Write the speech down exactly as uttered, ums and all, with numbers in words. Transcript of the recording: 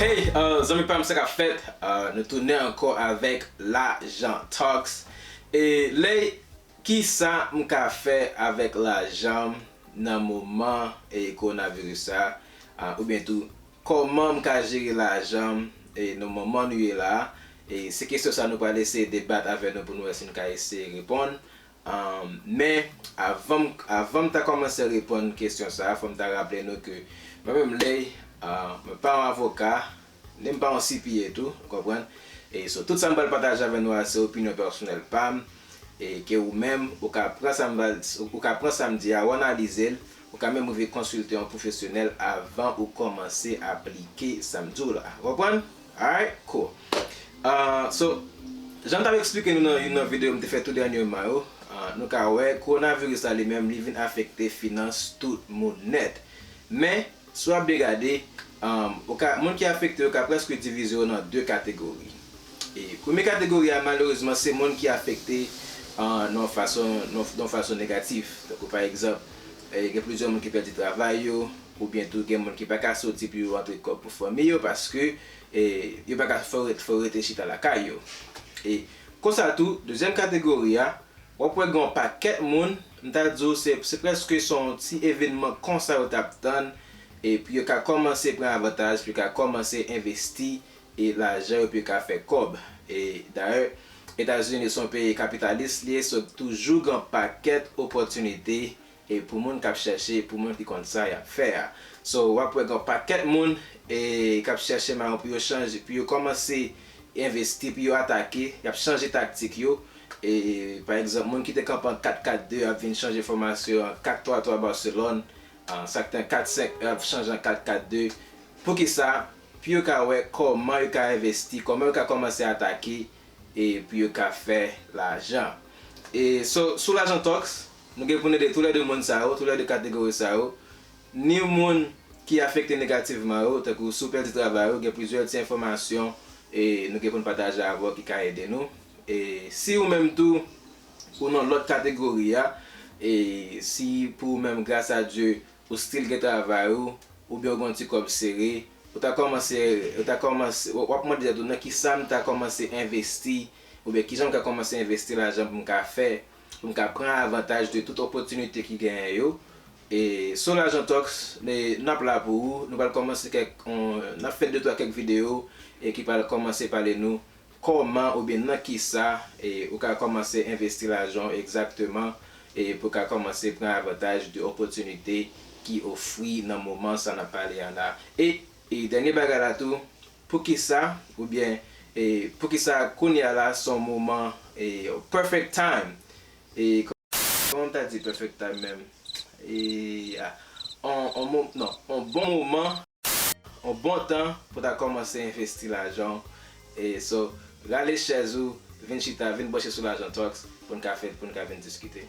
Hey, uh, zanmi pa m, sa k ap fèt? Uh, nou tounen ankò avèk Lajan Talks. E lè, kisa m ka fè avèk lajan m nan moman e kowonaviris sa? Uh, oubyen tou, kòman m ka jere lajan m e nan moman nou ye la? E se kesyon sa nou pral eseye debat avè nou pou nou wè si n ka eseye reponn. Um, men, avan m, avan m ta kòmanse reponn kesyon sa a, fò m ta raple nou ke mwen menm Ley, uh, mwen pa yon avoka, ni m pa yon C P A tou, ou konprann? E so, tout sa m pral pataje avè nou a, se opinyon pèsonèl pa m, e ke ou menm, ou ka pran sa m pral, ou ka pran sa m di a, ou analize l, ou ka menm rive konsilte yon pwofesyonèl avan ou kòmanse aplike sa m di w la. Ou konprann? Alright, cool. Uh, so, jan m t ap eksplike nou nan youn nan videyo m te fè tou dènyèman yo, uh, nou ka wè, kowonaviris la li menm, li vin afekte finans tout moun nèt. Men, si w ap byen gade, um, ou ka, moun ki afekte yo ka prèske divize yo nan de kategori. E premye kategori a, malerezman, se moun ki afekte, uh, nan yon fason, nan, nan yon fason negatif. Tankou pa egzanp, eh, gen plizyè moun ki pèdi travay yo, oubyen tou gen moun ki pa ka soti pou yo rantre kòb pou fanmi yo, paske, eh, yo pa ka fè yo ret-, fè yo rete chita lakay yo. E konsa tou, dezyèm kategori a, w ap wè gen yon pakèt moun, m ta di w se, se prèske se yon ti evènman konsa yo t ap tann, e pou yo ka kòmanse pran avantaj, pou yo ka kòmanse envesti e lajan yo pou yo ka fè kòb. E dayè, Etazini se yon peyi kapitalis li ye, so toujou gen pakèt opòtinite e pou moun k ap chèche, pou moun ki konn sa y ap fè a. So, w ap wè gen pakèt moun e k ap chèche mayon pou yo chanje, pou yo kòmanse envesti, pou yo atake, y ap chanje taktik yo. E, pa egzanp, moun ki te kanpe an kat kat de ap vin chanje fòmasyon an kat twa twa Barcelone, an, sa k te an kat senk ap chanje an kat kat de. Poukisa? Pou yo ka wè kòman yo ka envesti, kòman yo ka kòmanse atake, e pou yo ka fè lajan. E so, sou Lajan Talks, nou gen pou n ede toulède moun sa yo, toulède kategori sa yo, ni moun ki afekte negativman yo, tankou si w pèdi travay ou, gen plizyè ti enfòmasyon, e nou gen pou n pataje avè w ki ka ede nou. E si ou menm tou, ou nan lòt kategori a, e si pou ou menm, gras a Dye, ou still gen travay ou, oubyen ou gen yon ti kòb sere, ou ta kòmanse, ou ta kòmanse, w, w ap mande tèt ou, nan kisa m ta kòmanse envesti, oubyen kijan m ka kòmanse envesti lajan pou m ka fè, pou m ka pran avantaj de tout opòtinite ki genyen yo. E sou Lajan Talks, n, n ap la pou ou, nou pral kòmanse kèk, on, n ap fè de twa kèk videyo, e ki pral kòmanse pale nou kòman oubyen nan kisa, e, ou ka kòmanse envesti lajan w egzakteman, e, pou w ka kòmanse pran avantaj de opòtinite ki ofri nan moman sa n ap pale a la. E, e dènye bagay la tou, poukisa, oubyen, e, poukisa kounye a la se yon moman, e, perfect time, e, kòman m ta di perfect time menm? E, a, on, on mo-, non, on bon moman, on bon tan pou ta kòmanse envesti lajan w. E so, rale chèz ou, vin chita, vin branche sou Lajan Talks pou n ka fè, pou n ka vin diskite.